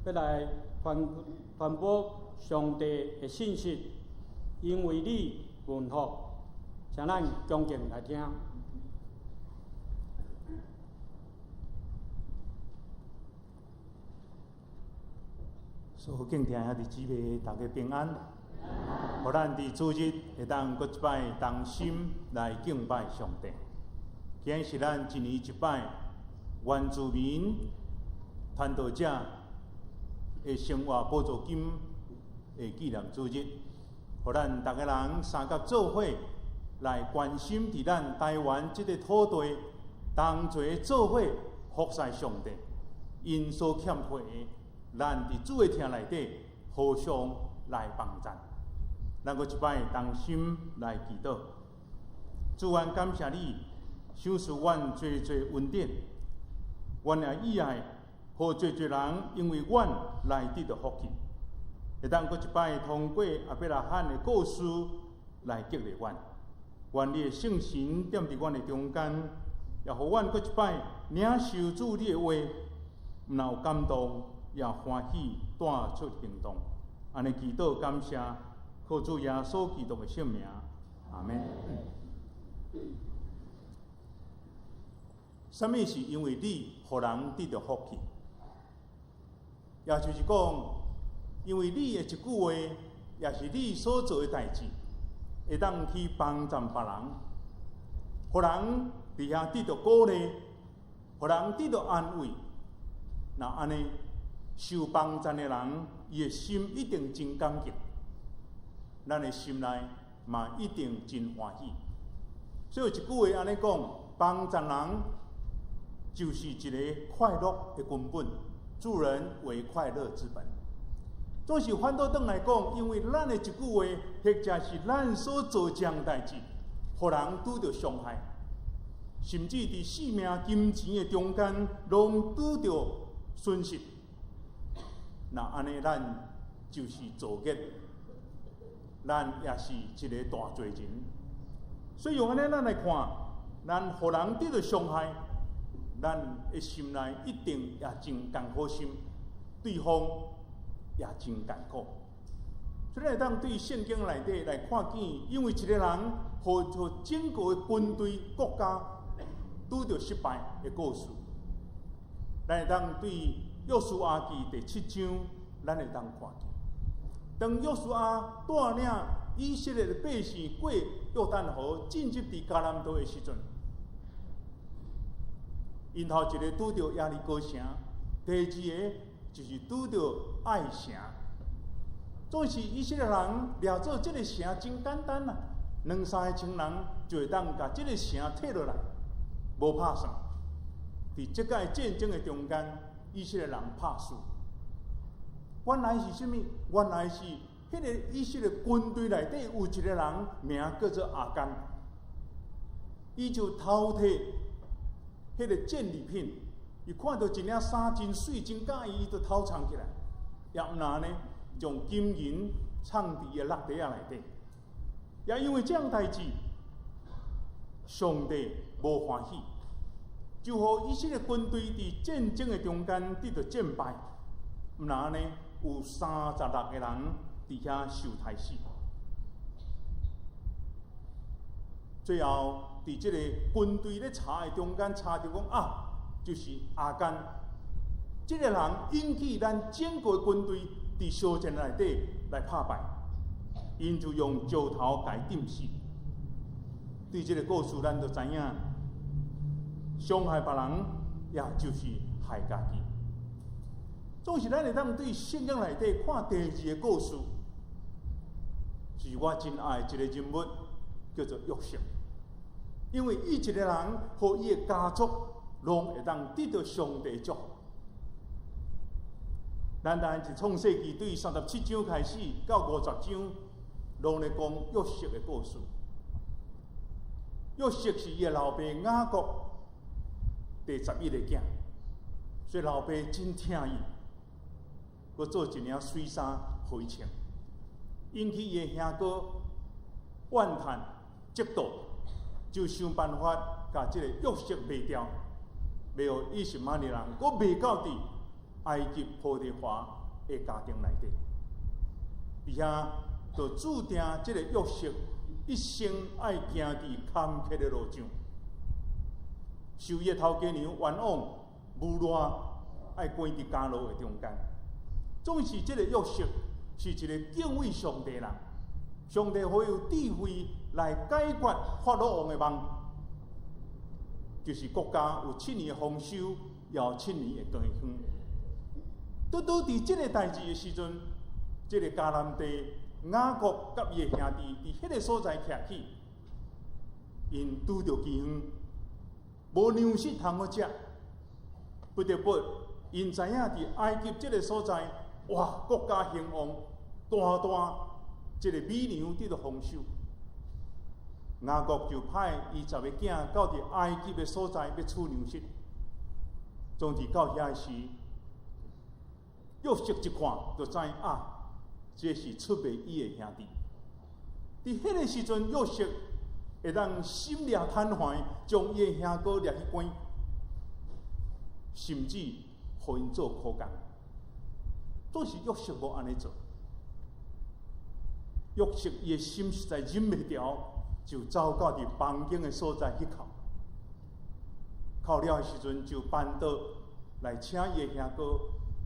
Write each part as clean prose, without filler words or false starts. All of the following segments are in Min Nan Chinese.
欲來傳傳播上帝的信息，因為你蒙福，請咱恭敬來聽。所有敬聽兄弟姊妹，大家平安。予咱佇主日會當閣一擺同心來敬拜上帝。今日是咱一年一擺原住民傳道者的生活補助金的紀念主日，予咱逐个人相佮做伙來關心佇咱台灣這个土地同齊做伙服侍上帝，𪜶所欠缺的，咱佇主的疼內底互相來幫贊。咱閣一擺同心來祈禱，主，阮感謝你，賞賜阮濟濟恩典，阮也意愛，予濟濟人因為阮來得著福氣，會當閣一擺通過亞伯拉罕的故事來激勵阮。願你的聖神踮佇阮的中間，也予阮閣一擺領受主你的話，毋但有感動，也歡喜帶出行動。按呢祈禱感謝，靠主耶穌基督的聖名，阿們。啥物是因為你，予人得著福氣？也就是講，因為你的一句話，也是你所做的代誌，會當去幫贊別人，予人佇遐得著鼓勵，予人得著安慰。若按呢，受幫贊的人，伊的心一定真感激，咱的心內嘛一定真歡喜。所以有一句話按呢講，幫贊人就是一个快樂的根本，助人為快樂之本。總是反倒轉來講，因為咱的一句話，或者是咱所做這項代誌，予人拄著傷害，甚至佇性命、金錢的中間，攏拄著損失。若按呢，咱就是造孽，咱也是一个大罪人。所以用按呢，咱來看，咱予人得著傷害，咱的心內一定也真艱苦心，對方也真艱苦。所以會當對聖經內底來看見，因為一个人，予整個軍隊國家拄著失敗的故事。咱會當對約書亞記第七章，咱會當看見，當約書亞帶領以色列的百姓過約旦河，進入佇迦南地的時陣，𪜶頭一个拄著耶利哥城，第二个就是拄著艾城。總是以色列人掠做這个城真簡單啦，兩三千人就會當共這个城提落來，無拍算。佇這個戰爭的中間，以色列人拍輸。原來是啥物？原來是彼个以色列軍隊內底有一个人名叫做亞干，伊就偷提彼个戰利品，伊看著一領衫真媠真佮意，伊就偷藏起來，也毋若呢，將金銀藏佇伊的橐袋仔內底。也因為這項代誌，上帝無歡喜，就予以色列軍隊佇戰爭的中間得著戰敗，毋若呢，有36個人佇遐受刣死。最後，佇這个軍隊咧查的中間，查著講啊，就是亞干，這个人引起咱整個軍隊佇小戰內底來拍敗，𪜶就用石頭共伊釘死。對這个故事，咱就知影，傷害別人，也就是害家己。總是咱會當對聖經內底看第二个故事，是我真愛一个人物，叫做約瑟。因為伊一个人和伊的家族，攏會當得著上帝祝福。咱單是創世記對37章開始到50章，攏咧講約瑟的故事。約瑟是伊的老爸雅各第11個囝，所以老爸真疼伊，閣做一領媠衫予伊穿，引起伊的兄哥怨嘆、嫉妒，就想辦法共這个約瑟賣掉，賣予以實瑪利人，閣賣到佇埃及波提乏的家庭內底。而遐就注定這个約瑟一生愛行佇坎坷的路上，受伊的頭家娘冤枉、無賴，愛關佇監牢的中間。總是這个約瑟是一个敬畏上帝人，上帝予伊有智慧來解決法老王的夢，就是國家有七年的豐收，也有七年的乾旱。拄拄佇這个代誌的時陣，這个迦南地雅各佮伊的兄弟佇彼个所在徛起，𪜶拄著饑荒，無糧食通好食，不得不𪜶知影佇埃及這个所在，哇，國家興旺，大大這个米糧得著豐收。雅各就派伊十个囝到佇埃及的所在欲取糧食。總之到遐時，約瑟一看就知啊，這是出賣伊的兄弟。佇彼个時陣，約瑟會當心掠坦懷，將伊的兄哥掠去關，甚至予𪜶做苦工。總是約瑟無按呢做。約瑟伊的心實在忍袂牢，就走到佇房間的所在去哭。哭了的時陣，就辦桌來請伊的兄哥，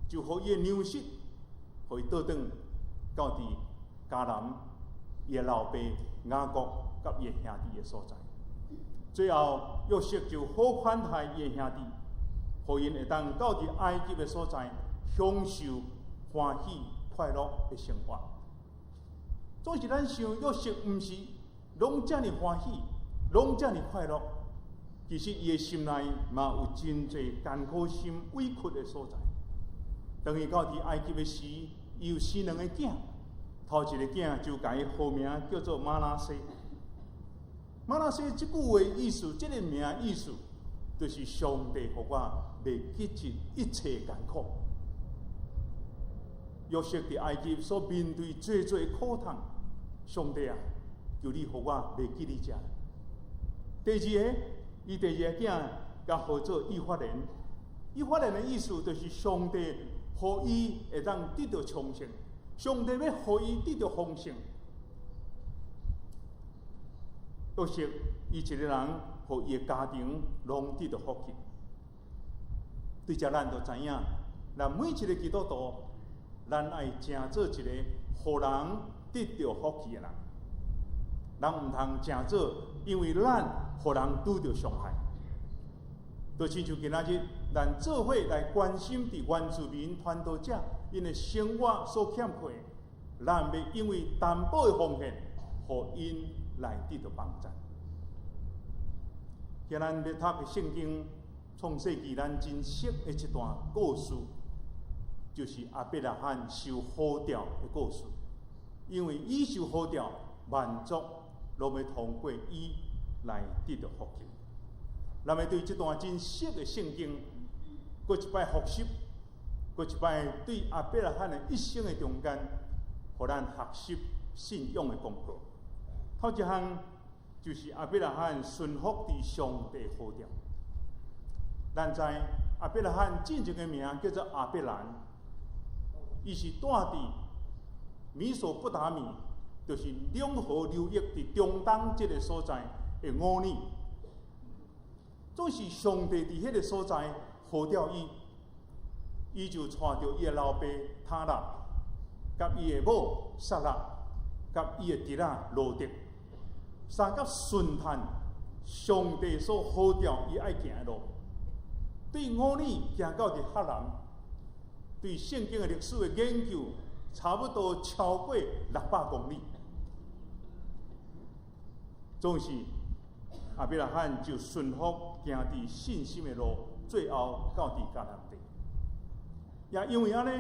就予伊的糧食，予伊倒轉到佇迦南伊的老爸雅各佮伊的兄弟的所在。最後，約瑟就好款待伊的兄弟，予𪜶會當到佇埃及的所在享受歡喜快樂的生活。總是咱想約瑟毋是攏遮爾歡喜，攏遮爾快樂。其實伊的心內嘛有真濟艱苦心、委屈的所在。當伊到佇埃及的時，伊有生兩个囝，頭一个囝就共伊號名叫做瑪拿西。瑪拿西這句話意思，這个名意思，就是上帝予我袂記得一切艱苦。約瑟佇埃及所面對濟濟苦痛，上帝啊，求你予我袂記你遮。第二个，伊第二個囝共號做以法蓮。以法蓮的意思就是上帝予伊會當得著昌盛，上帝欲予伊得著豐盛。約瑟伊一個人，予伊的家庭攏得著福氣。對遮咱就知影，咱每一個基督徒，咱愛成做一個予人得著福氣的人。咱毋通成做，因為咱予人拄著傷害。就親像今仔日，咱做伙來關心佇原住民傳道者𪜶的生活所欠缺，咱欲因為淡薄的奉獻，予𪜶來得著幫助。今咱欲讀的聖經創世記，咱真熟的一段故事，就是亞伯拉罕受呼召的故事。因為伊受呼召，萬族攏欲通過伊來得著福氣。咱欲對這段真熟的聖經，閣一擺複習，閣一擺對亞伯拉罕的一生的中間，予咱學習信仰的功課。頭一項就是亞伯拉罕順服佇上帝呼召。咱知亞伯拉罕真正的名叫做亞伯蘭，伊是住佇美索不達米，就是兩河流域佇中東這个所在的烏爾。總是上帝佇彼个所在呼召伊，伊就帶著伊的老爸他拉，佮伊的某撒拉，佮伊的侄仔羅得，相佮順趁上帝所呼召伊愛行的路，對烏爾行到佇哈蘭，對聖經的歷史的研究，差不多超過600公里。總是亞伯拉罕就順服行佇信心的路，最後到佇迦南地。也因為按呢，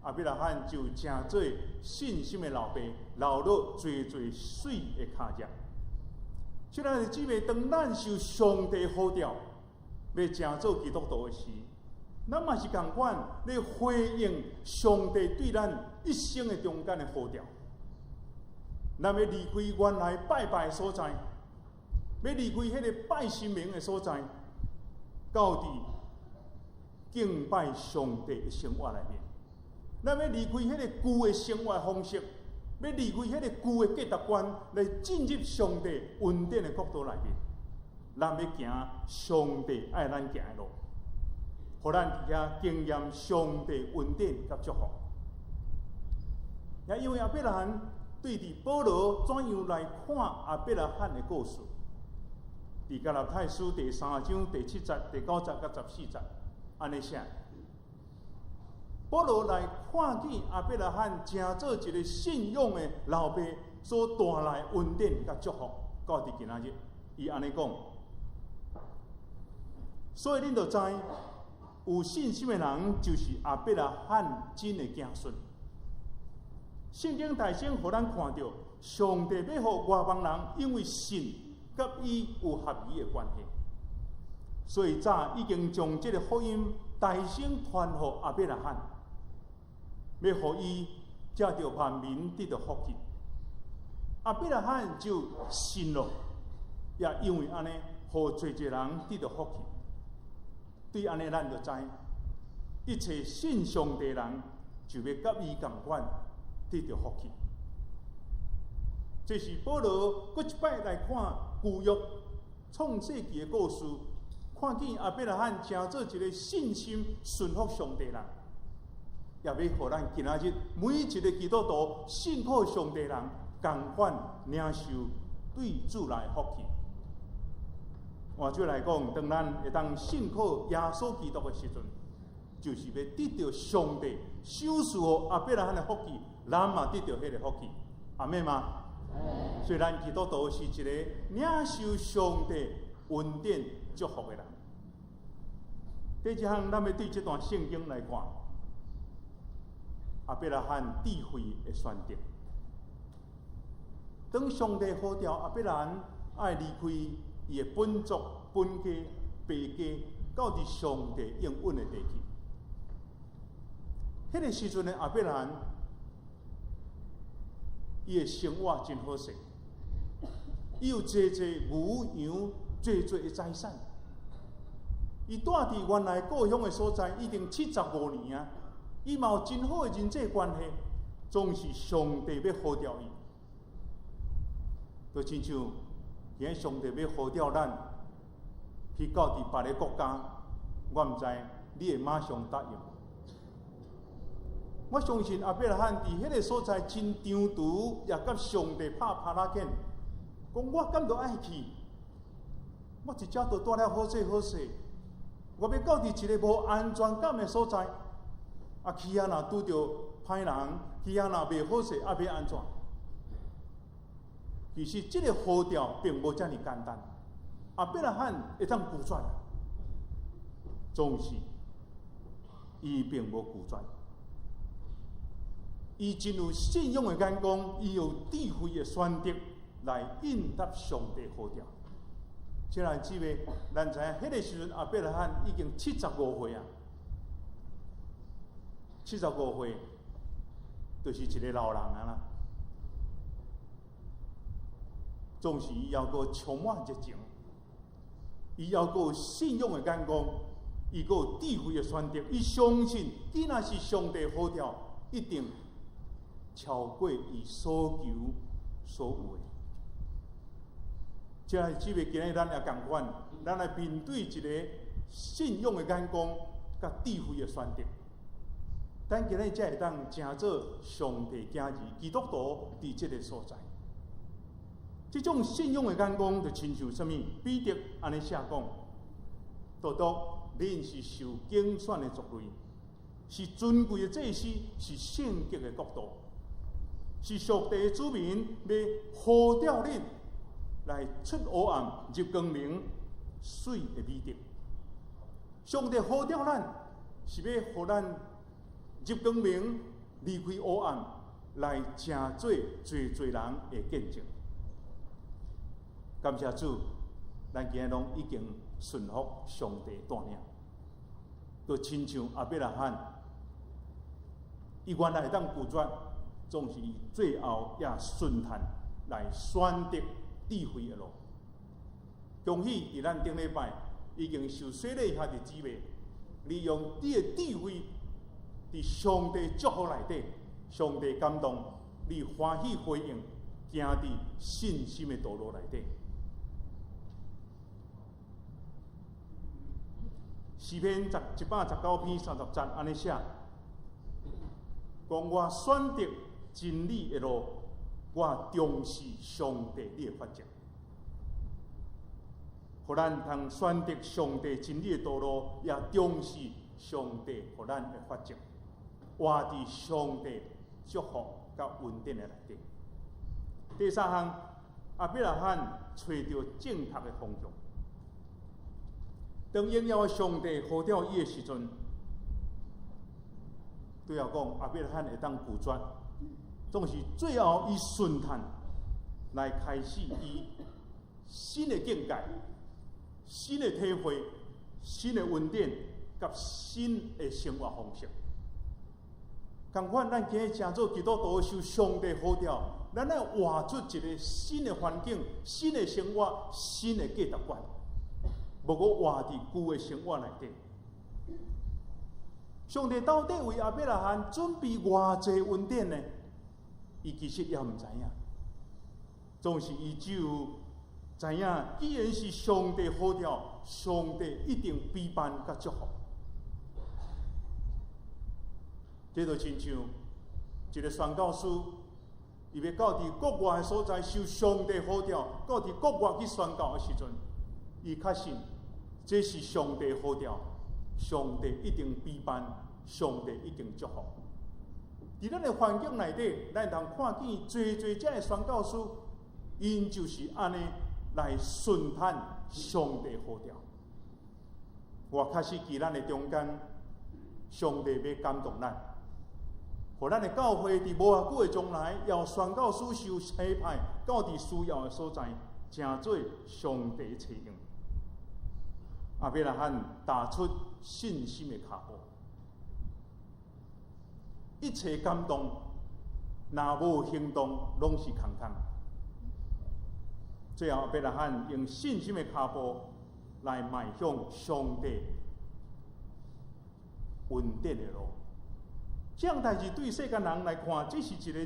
亞伯拉罕就成做信心的老爸，留落濟濟媠的跤跡。親愛的姊妹，當咱受上帝呼召，欲成做基督徒的時，咱嘛是仝款咧回應上帝對咱一生的中間的呼召。咱欲離開原來拜拜的所在，欲離開彼个拜神明的所在，到佇敬拜上帝的生活內面。咱欲離開彼个舊的生活方式，欲離開彼个舊的價值觀，來進入上帝恩典的國度內面。咱欲行上帝愛咱行的路，予咱佇遐經驗上帝恩典佮祝福。也因為亞伯拉罕對佇保羅怎樣來看亞伯拉罕的故事，佇加拉太書第三章第七節、第九節佮十四節，按呢寫。保羅來看見亞伯拉罕成做一个信仰的老爸所帶來恩典佮祝福，到佇今仔日，伊按呢講。所以恁就知，有信心的人就是亞伯拉罕真的子孫。聖經大聲予咱看著，上帝欲予外邦人因為信佮伊有合宜的關係，所以早已經將這个福音大聲傳予亞伯拉罕，欲予伊藉著萬民得著福氣。亞伯拉罕就信了，也因為按呢，予濟濟人得著福氣。對按呢，咱就知，一切信上帝人就欲佮伊仝款得著福氣。這是保羅閣一擺來看舊約創世記的故事，看見亞伯拉罕成做一个信心順服上帝人，也欲予咱今仔日每一个基督徒信靠上帝人仝款領受對主來福氣。換句來講，當咱會當信靠耶穌基督的時陣，就是欲得著上帝賞賜予亞伯拉罕的福氣，咱嘛得著彼个福氣，阿們嗎？所以咱基督徒是一个領受上帝恩典祝福的人。第一項，咱欲對這段聖經來看，亞伯拉罕智慧的選擇。當上帝呼召亞伯拉罕愛離開伊的本族、本家、爸家，到佇上帝應允的地去。彼个時陣的亞伯拉罕，伊的生活真好勢，伊有濟濟牛羊，濟濟的財產。伊蹛佇原來故鄉的所在已經75年啊，伊嘛有真好的人際關係，總是上帝欲呼召伊，就親像今仔上帝欲呼召咱去到佇別个國家，我毋知你會馬上答應。我相信亞伯拉罕佇彼个所在真張櫥，也佮上帝拍拍拉緊，講我敢著愛去？我一遮都蹛了好勢好勢，我欲到佇一个無安全感的所在，啊去遐若拄著歹人，去遐若袂好勢，啊欲按怎？其實這个呼召並無遮爾簡單，亞伯拉罕會當拒絕，總是伊並無拒絕。伊真有信仰的眼光，伊有智慧的選擇來應答上帝呼召。親愛姊妹，咱知影彼个時陣亞伯拉罕已經七十五歲啊，七十五歲就是一个老人啊啦。總是伊猶閣充滿熱情，伊猶閣有信仰的眼光，伊閣有智慧的選擇，伊相信，既然是上帝呼召，一定超過伊所求所有的。這個姊妹，今日咱也仝款，咱來面對一个信仰的眼光，佮智慧的選擇。咱今日才會當成做上帝囝兒基督徒佇這个所在。這種信仰的眼光，就親像啥物？彼得按呢寫講：獨獨恁是受揀選的族類，是尊貴的祭司，是聖潔的國度，是上帝的子民，欲呼召恁來出黑暗入光明，媠的美德。上帝呼召咱，是欲予咱入光明，離開黑暗，來成做濟濟人的見證。感謝主，咱今日攏已經順服上帝帶領，就親像亞伯拉罕，伊原來會當拒絕，總是伊最後也順趁來選擇智慧的路。恭喜佇咱頂禮拜已經受洗禮遐的姊妹，利用你的智慧，佇上帝祝福內底，上帝感動，你歡喜回應，行佇信心的道路內底。詩篇119篇30節按呢寫，講我選擇真理的路，我重視上帝你的法則。予咱通選擇上帝真理的道路，也重視上帝予咱的法則，活佇上帝祝福佮恩典的內底。第三項，亞伯拉罕揣著正確的方向。當榮耀的上帝呼召伊的時陣，對後講，亞伯拉罕會當拒絕，總是最後伊順趁來開始伊新的境界、新的體會、新的恩典佮新的生活方式。仝款，咱今日成做基督徒受上帝呼召，咱愛活出一个新的環境、新的生活、新的價值觀，無閣活佇舊的生活內底。上帝到底為亞伯拉罕準備偌濟恩典呢？伊其實也毋知影，總是伊只有知影，既然是上帝呼召，上帝一定庇庇佮祝福。這就親像一个宣教師，伊欲到佇國外的所在受上帝呼召，到佇國外去宣教的時陣，伊確信這是上帝呼召，上帝一定庇庇，上帝一定祝福。佇咱的環境內底，咱通看見濟濟遮的宣教師，𪜶就是按呢來順趁上帝呼召。我確實佇咱的中間，上帝欲感動咱，予咱的教會佇無偌久的將來，要宣教師受差派到佇需要的所在，成做上帝差用。亞伯拉罕踏出信心的跤步，一切感動，若無行動，攏是空空。最後，亞伯拉罕用信心的跤步來邁向上帝恩典的路。這項代誌對世間人來看，這是一个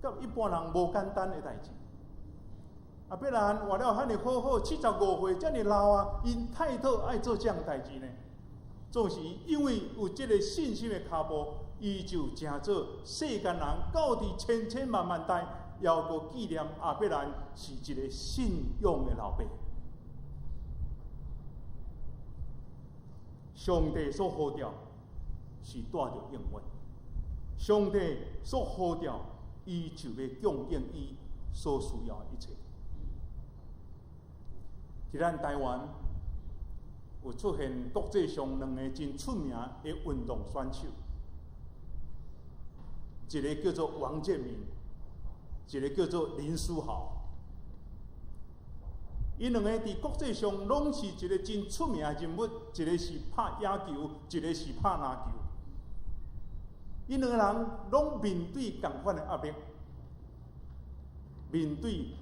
佮一般人無簡單的代誌。亞伯拉罕活了遐爾好好，75歲遮爾老啊，𪜶態度愛做這項代誌呢？總是因為有這个信心的跤步，伊就成做世間人到佇千千萬萬代，猶閣紀念亞伯蘭是一个信仰的老爸。上帝所呼召是帶著應允，上帝所呼召，伊就欲供應伊所需要的一切。佇咱台灣有出現國際上兩个真出名的運動選手，一个叫做王建民，一个叫做林書豪。𪜶兩個佇國際上攏是一个真出名的人物，一个是拍野球，一个是拍籃球。𪜶兩個人攏面對仝款的壓力，面對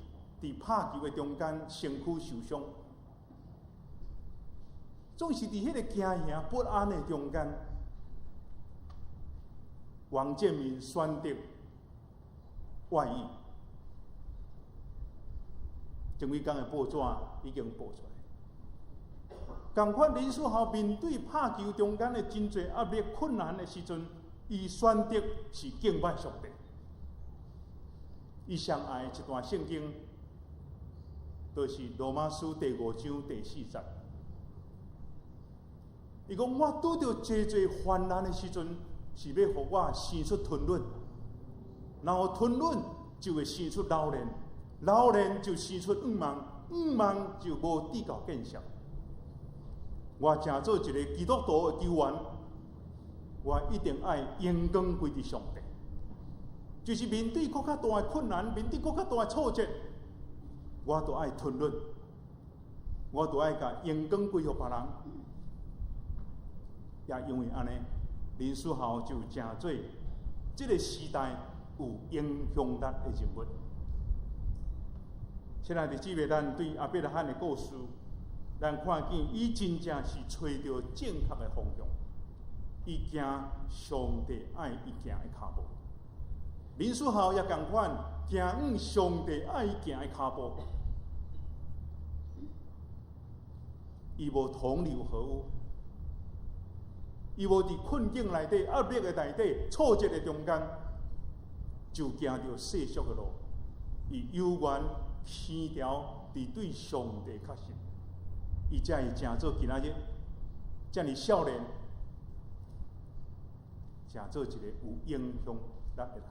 佇拍球的中間身軀受傷，總是佇彼个驚嚇不安的中間，王建民選擇外語。前幾工的報紙已經報出來。仝款林書豪面對拍球中間的真濟壓力困難的時陣，伊選擇是敬拜上帝。伊上愛的一段聖經，就是羅馬書第5章第4節。伊講我拄著濟濟患難的時陣，是欲予我生出吞忍，然後吞忍就會生出老練，老練就生出向望，向望就無至到見笑。我成做一个基督徒的球員，我一定愛榮光歸佇上帝。就是面對閣較大的困難，面對閣較大的挫折，我都愛吞忍，我都愛共榮光歸予別人。也因為按呢，林書豪就成做這个時代有影響力的人物。親愛的姊妹，咱對亞伯拉罕的故事，咱看見伊真正是揣著正確的方向，伊行上帝愛伊行的跤步。林書豪也仝款行往上帝愛伊行的跤步，伊無同流合污，伊無佇困境內底、壓力的內底、挫折的中間，就行著世俗的路。伊猶原牽牢佇對上帝確信，伊才會成做今仔日遮爾少年，成做一個有影響力的人。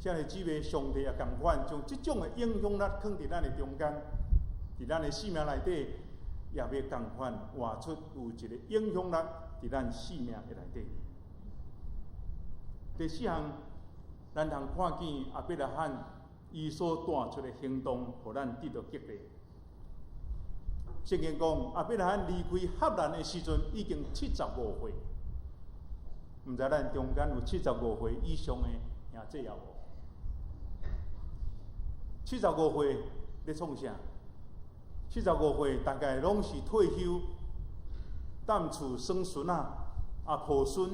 親愛姊妹，上帝也仝款，將這種的影響力囥佇咱的中間，佇咱的生命內底，也欲仝款活出有一個影響力佇咱生命的內底。第四項，咱通看見亞伯拉罕伊所帶出的行動，予咱得著激勵。聖經講，亞伯拉罕離開哈蘭的時陣已經七十五歲，毋知咱中間有七十五歲以上的兄弟有無？七十五歲咧創啥？七十五歲大概攏是退休，踮厝耍孫仔、啊抱孫，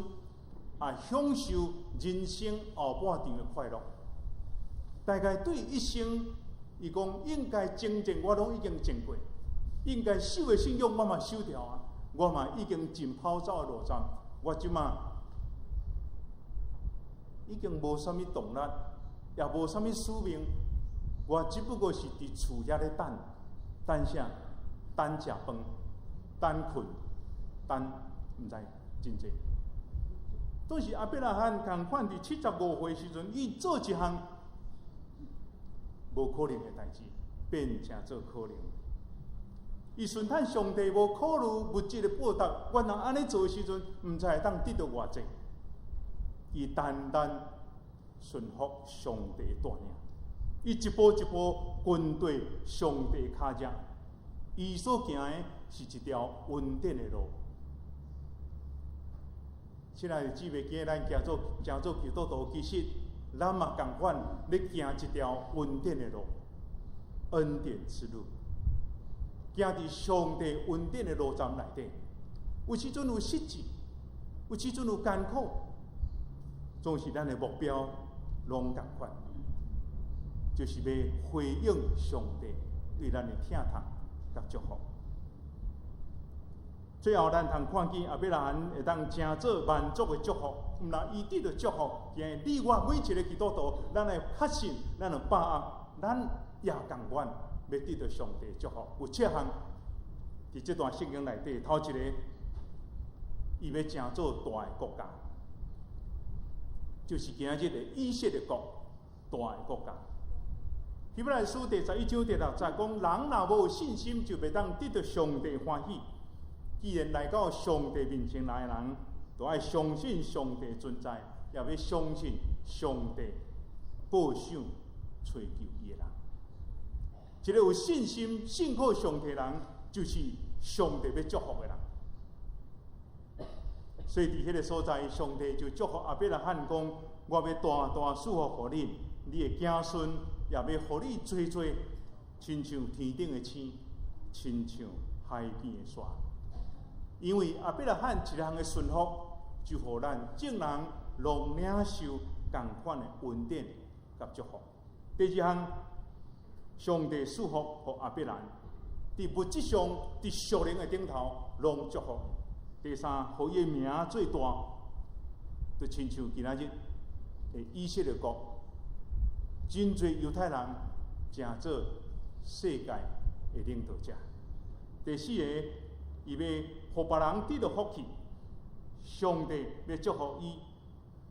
啊享受人生後半場的快樂。大概對一生，伊講應該征戰，我攏已經戰過；應該守的信仰，我嘛守牢啊！我嘛已經盡跑走的路站，我這馬已經無啥物動力，也無啥物使命，我只不過是佇厝遐咧等，等啥？等食飯，等睏，等毋知真濟。但是亞伯拉罕仝款佇七十五歲時陣，伊做一項無可能的代誌，變成做可能。伊順趁上帝無考慮物質的報答，我若按呢做的時陣，毋知會當得著偌濟。伊單單順服上帝的帶領，伊一步一步跟綴上帝跤跡，伊所行的是一條恩典的路。親愛的姊妹，今日咱行做成做基督徒，其實咱嘛仝款咧行一條恩典的路，恩典之路。行佇上帝恩典的路站內底，有時陣有失志，有時陣有艱苦，總是咱的目標攏仝款，就是欲回應上帝對咱的疼痛佮祝福。最後，咱通看見亞伯拉罕會當成做萬族的祝福，毋但伊得著祝福，今日你我每一個基督徒，咱會確信，咱有把握，咱也仝款欲得著上帝祝福。有七項佇這段聖經內底，頭一個，伊欲成做大的國家，就是今日的以色列國，大的國家。希伯來書第11章第6節講，人若無信心，就袂當得著上帝歡喜。既然來到上帝面前來的人，就愛相信上帝存在，也欲相信上帝報賞揣求伊的人。一個有信心、信靠上帝的人，就是上帝欲祝福的人。所以佇彼个所在，上帝就祝福亞伯拉罕講：我欲大大賜福予你，你的子孫也欲予你濟濟，親像天頂的星，親像海邊的沙。因為亞伯拉罕一項的順服，就予咱眾人攏領受仝款的恩典佮祝福。第二項，上帝賜福予亞伯蘭，佇物質上、佇屬靈的頂頭攏祝福。第三，予伊的名做大，就親像今仔日的以色列國，真濟猶太人成做世界的領導者。第四個，伊欲予別人得著福氣，上帝欲祝福伊，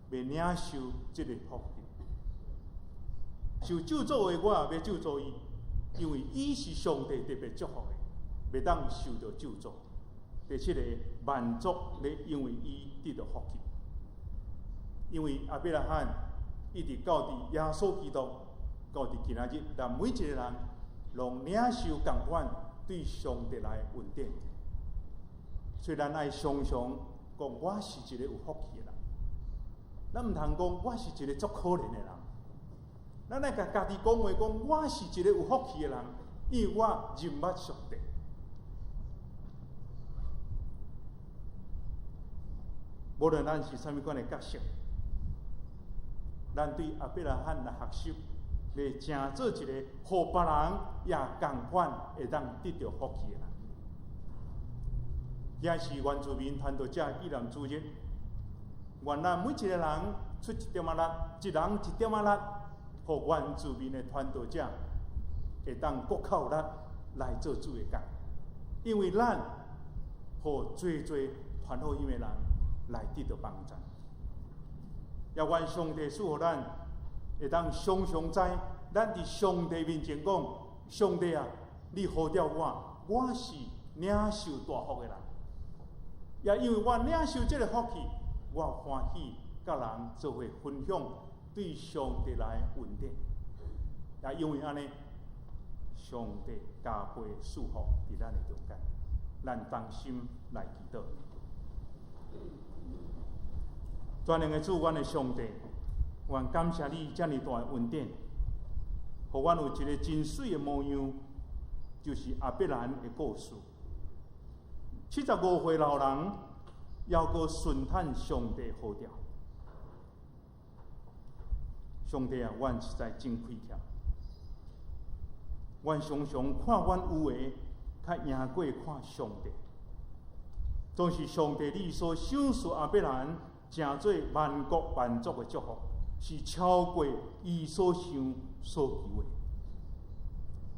欲領受這個福氣。受咒詛的我也欲咒詛伊，因為伊是上帝特別祝福的，袂當受著咒詛。第七個，萬族咧因為伊得著福氣，因為亞伯拉罕一直到佇耶穌基督，到佇今仔日，咱每一個人攏領受仝款對上帝來的恩典。所以咱愛常常講，我是一個有福氣的人。咱毋通講我是一個足可憐的人。咱愛共家己講話，講我是一個有福氣的人，因為我認捌上帝。無論咱是啥物款的角色，咱對亞伯拉罕來學習，欲成做一個予別人也仝款會當得著福氣的人。今是原住民傳道者紀念主日，願咱每一個人出一點仔力，一人一點仔力，予原住民的傳道者會當閣較有力來做主的工，因為咱予濟濟傳福音的人來得著幫助。也願上帝賜予咱會當常常知，咱佇上帝面前講：上帝啊，你呼召我，我是領受大福的人。也因為我領受這个福氣，我歡喜佮人做伙分享對上帝來的恩典。也因為按呢，上帝加倍賜福佇咱的中間，咱同心來祈禱。全能的主，阮的上帝，阮感謝你遮爾大的恩典，予阮有一个真媠的模樣，就是亞伯蘭的故事。75歲老人，猶閣順趁上帝呼召。上帝啊，阮實在真虧欠。阮常常看阮有的，較贏過看上帝。總是上帝你所賞賜亞伯蘭，成做萬國萬族的祝福，是超過伊所想所求的。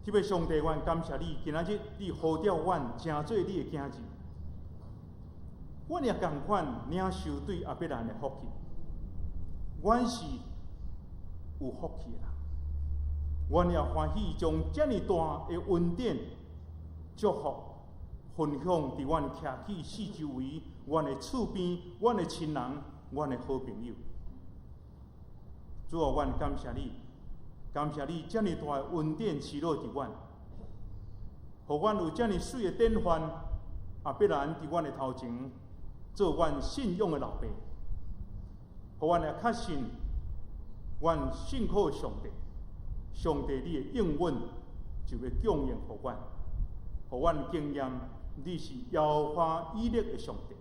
這位上帝，阮感謝你，今仔日你呼召阮，成做你的囝兒。阮也仝款領受對亞伯蘭的福氣，阮是有福氣的人。阮也歡喜將遮爾大的恩典祝福分享佇阮徛起四周圍，阮的厝邊、阮的親人、阮的好朋友。主啊，阮感謝你，感謝你遮爾大的恩典賜落佇阮，予阮有遮爾媠的典範，亞伯蘭佇阮的頭前，做阮信仰的老爸，予阮也確信，阮信靠上帝，上帝你的應允就欲供應予阮，予阮經驗你是耶和華以勒的上帝，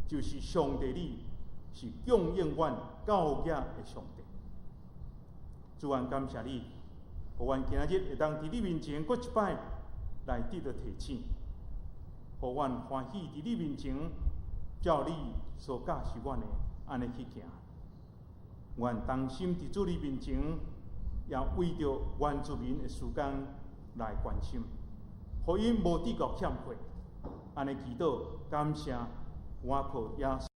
就是上帝你是供應阮夠額的上帝。主，阮感謝你，予阮今仔日會當佇你面前閣一擺來得著提醒，予阮歡喜佇你面前，照你所教示阮的，按呢去行。阮同心佇主你面前，也為著原住民的事工來關心，予𪜶無致閣欠缺。按呢祈禱，感謝，倚靠耶穌。